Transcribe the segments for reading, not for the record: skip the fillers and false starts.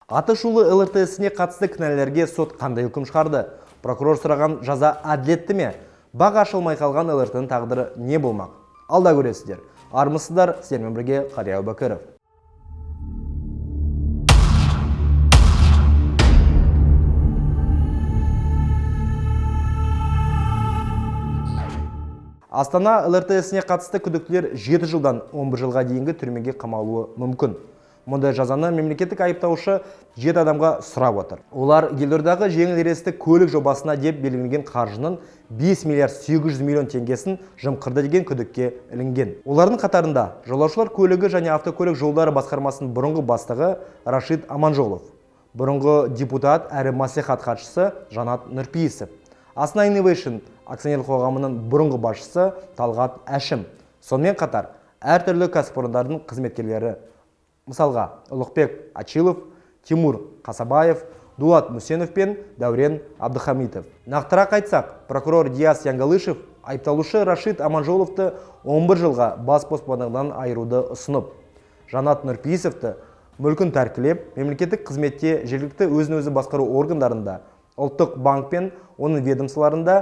Аты шулы ЛРТ ісіне қатысты кінәлілерге сот қандай үкім шығарды? Прокурор сұраған жаза әділетті ме? Бағы ашылмай қалған ЛРТ-ның тағдыры не болмақ? Алда көресіздер. Армысыздар, сіздермен бірге Қария Әубәкіров. Астана ЛРТ ісіне қатысты күдіктілер 7 жылдан 11 жылға дейінгі түрмеге қамалуы мүмкін. Мұндай жазаны мемлекеттік айыптаушы 7 адамға сұрап отыр. Олар елордадағы жеңіл рельсті көлік жобасына деп белгіленген қаржының 5 миллиард 800 миллион теңгесін жымқырды деген күдікке ілінген. Олардың қатарында жолаушылар көлігі және автокөлік жолдары басқармасының бұрынғы бастығы Рашид Аманжолов, бұрынғы депутат әрі мәслихат хатшысы Жанат Нұрпейісов, Астана Innovation акционерлік қоғамының бұрынғы басшысы Талғат Әшім, сонымен қатар әртүрлі кәсіпорындардың қызметкерлері, мысалға Ұлықбек Ачилов, Тимур Қасабаев, Дулат Мүсенов пен Дәурен Абдыхамитов. Нақтырақ айтсақ, прокурор Диас Янгалышев айыпталушы Рашид Аманжоловты 11 жылға бас бостандығынан айыруды ұсынып, Жанат Нұрпейісовті мүлкін тәркілеп, мемлекеттік қызметте жергілікті өзін-өзі басқару органдарында, ұлттық банк пен оның ведомстволарында,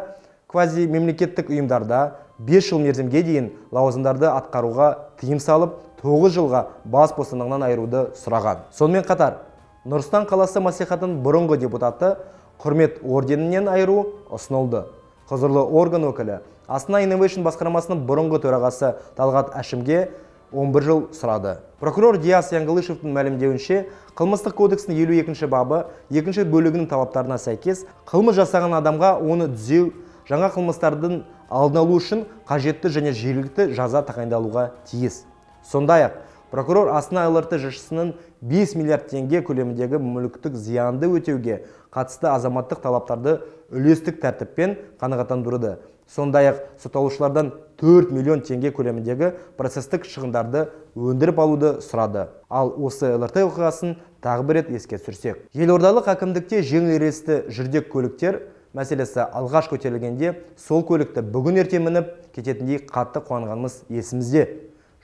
квазимемлекеттік ұйымдарда 5 жыл мерзімге дейін лауазымдарды атқаруға тыйым салып, 9 жылға бас бостандығынан айыруды сұраған. Сонымен қатар, Нұр-Сұлтан қаласы мәслихатының бұрынғы депутаты құрмет орденінен айыру ұсынылды. Құзырлы орган өкілі Астана Innovation басқармасының бұрынғы төрағасы Талғат Әшімге 11 жыл сұрады. Прокурор Диас Янгалышевтің мәлімдеуінше, қылмыстық кодекстің 52 бабы 2 бөлігінің талаптарына сәйкес, қылмыс жасаған адамға оны түзеу, жаңа қылмыстардың алдын алу үшін қажетті және жергілікті жаза тағайындалуға тиіс. Сондай-ақ, прокурор Астана ЛРТ ЖШС-ның 5 миллиард теңге көлеміндегі мүліктік зиянды өтеуге қатысты азаматтық талаптарды үлестік тәртіппен қанағаттандыруды, сондай-ақ сотталушылардан 4 миллион теңге көлеміндегі процестік шығындарды өндіріп алуды сұрады. Ал осы ЛРТ оқиғасын тағы бір рет еске түсірсек. Елордалық әкімдікте жеңіл рельсті жүрдек көліктер мәселесі алғаш көтерілгенде сол көлікті бүгін ертең мініп кететіндей қатты қуанғанымыз есімізде.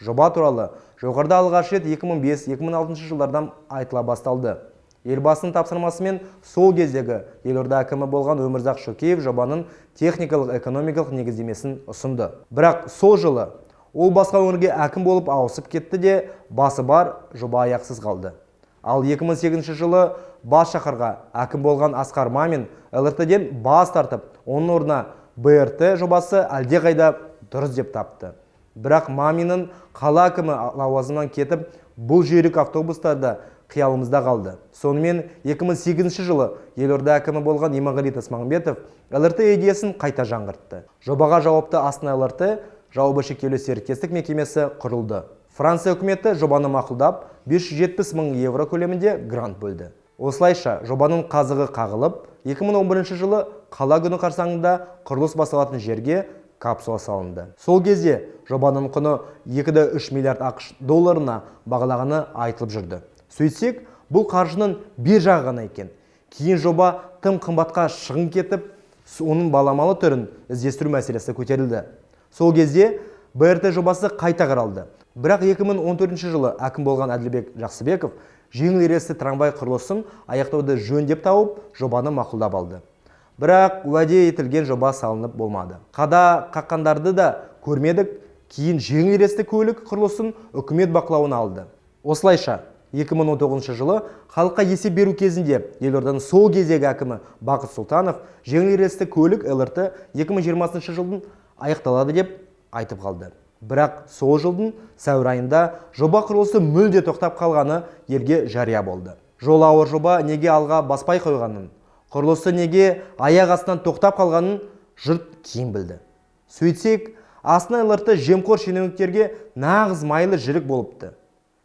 Жоба туралы жоғарыда алғаш рет 2005-2006 жылдардан айтыла басталды. Елбасының тапсырмасымен сол кездегі елорда әкімі болған Өмірзақ Шөкеев жобаның техникалық экономикалық негіздемесін ұсынды. Бірақ сол жылы ол басқа өңірге әкім болып ауысып кетті де, басы бар жоба аяқсыз қалды. Ал 2008 жылы бас шаһарға әкім болған Асқар Мамин ЛРТ-ден бас тартып, оның орнына БРТ жобасы әлдеқайда дұрыс деп тапты. Бірақ Маминнің қала әкімі лауазымынан кетіп, бұл жүйрік автобустарда қиялымызда қалды. Сонымен 2008 жылы елорда әкімі болған Иманғали Тасмағамбетов ЛРТ идеясын қайта жаңғыртты. Жобаға жауапты Астана ЛРТ жауабы шектеулі серіктестік мекемесі құрылды. Франция үкіметі жобаны мақұлдап, 570 мың евро көлемінде грант бөлді. Осылайша жобаның қазығы қағылып, 2011 жылы қала күні қарсаңында құрылыс басталатын жерге капсула салынды. Сол кезде жобаның құны 2,3 миллиард ақш долларына бағалағаны айтылып жүрді. Сөйтсек, бұл қаржының бер жағы ғана екен. Кейін жоба тым қымбатқа шығын кетіп, оның баламалы түрін іздестіру мәселесі көтерілді. Сол кезде БРТ жобасы қайта қаралды. Бірақ 2014 жылы әкім болған Әділбек Жақсыбеков жеңіл рельсті трамвай құрылысын аяқтауды жөн деп тауып, жобаны мақұлдап алды. Бірақ уәде етілген жоба салынып болмады. Қада қаққандарды да көрмедік, кейін жеңіл рельсті көлік құрылысын үкімет бақылауына алды. Осылайша, 2019 жылы халыққа есеп беру кезінде елорданың сол кездегі әкімі Бақыт Сұлтанов жеңіл рельсті көлік ЛРТ 2020 жылдың аяқталады деп айтып қалды. Бірақ сол жылдың сәуір айында жоба құрылысы мүлде тоқтап қалғаны елге жария болды. Жол ауыр жоба неге алға баспай қойғанын, құрылысы неге аяқ астынан тоқтап қалғанын жұрт кейін білді. Сөйтсек, Астана ЛРТ жемқор шенеуніктерге нағыз майлы жілік болыпты.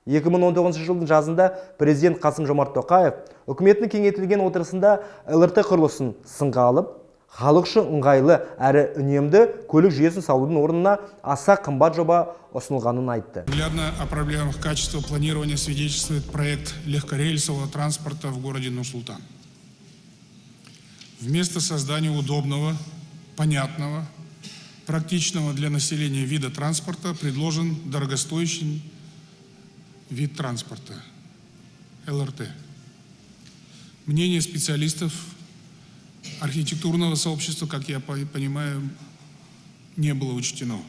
2019 жылдың жазында президент Қасым-Жомарт Тоқаев үкіметтің кеңейтілген отырысында ЛРТ құрылысын сынға алып, халық үшін ыңғайлы әрі үнемді көлік жүйесін салудың орнына аса қымбат жоба ұсынылғанын айтты. Наглядно о проблемах качества планирования свидетельствует проект легкорельсового транспорта в городе Нур-Султан. Вместо создания удобного, понятного, практичного для населения вида транспорта предложен дорогостоящий вид транспорта – ЛРТ. Мнение специалистов архитектурного сообщества, как я понимаю, не было учтено.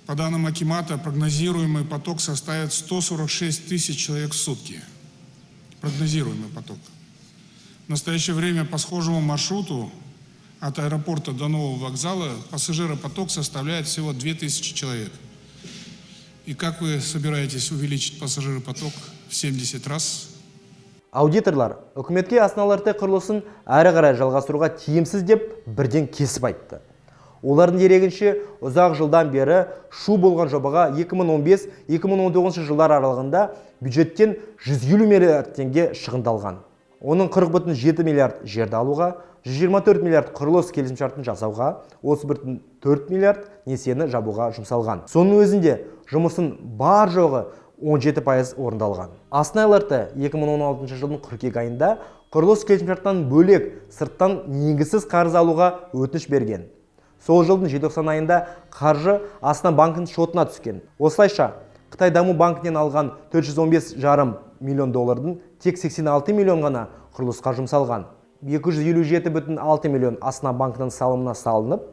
По данным акимата, прогнозируемый поток составит 146 тысяч человек в сутки. Прогнозируемый поток. В настоящее время по схожему маршруту от аэропорта до нового вокзала пассажиропоток составляет всего 2000 человек. И как вы собираетесь увеличить пассажиропоток в 70 раз? Аудиторлар үкіметке Астана ЛРТ құрылысын әрі қарай жалғастыруға тиімсіз деп бірден кесіп айтты. Олардың дерегінше, ұзақ жылдан бері шу болған жобаға 2015-2019 жылдар аралығында бюджеттен 150 миллиард теңге шығындалған. Оның 40,7 миллиард жерді алуға, 124 миллиард құрылыс келісімшартын жасауға, 31,4 миллиард несиені жабуға жұмсалған. Соның өзінде жұмысын бар жоғы 17% орындалған. Астана ЛРТ 2016 жылдың қыркүйек айында құрылыс келісімшартынан бөлек сырттан негізсіз қарыз алуға өтініш берген. Сол жылдың желтоқсан айында қаржы Астана банкінің шотына түскен. Осылайша, Қытай даму банкінен алған 415,5 миллион доллардың тек 86 миллион ғана құрылысқа жұмсалған. 257,6 миллион Астана банкінің салымына салынып,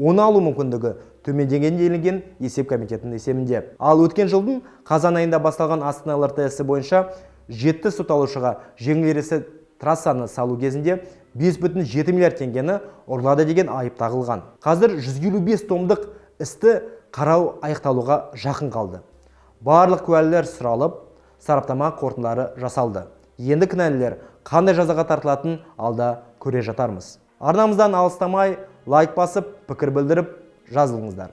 оны алу мүмкіндігі төмендеген делінген есеп комитетінің есебінде. Ал өткен жылдың қазан айында басталған Астана ЛРТ ісі бойынша 7 сотталушыға жеңіл рельсті трассаны салу кезінде 5,7 миллиард теңгені ұрлады деген айып тағылған. Қазір 155 томдық істі қарау аяқталуға жақын қалды. Барлық куәлер сұралып, сараптама қорытындылары жасалды. Енді кінәлілер қандай жазаға тартылатынын алда көре жатармыз. Арнамыздан алыстамай, лайк басып, пікір білдіріп, жазылыңыздар.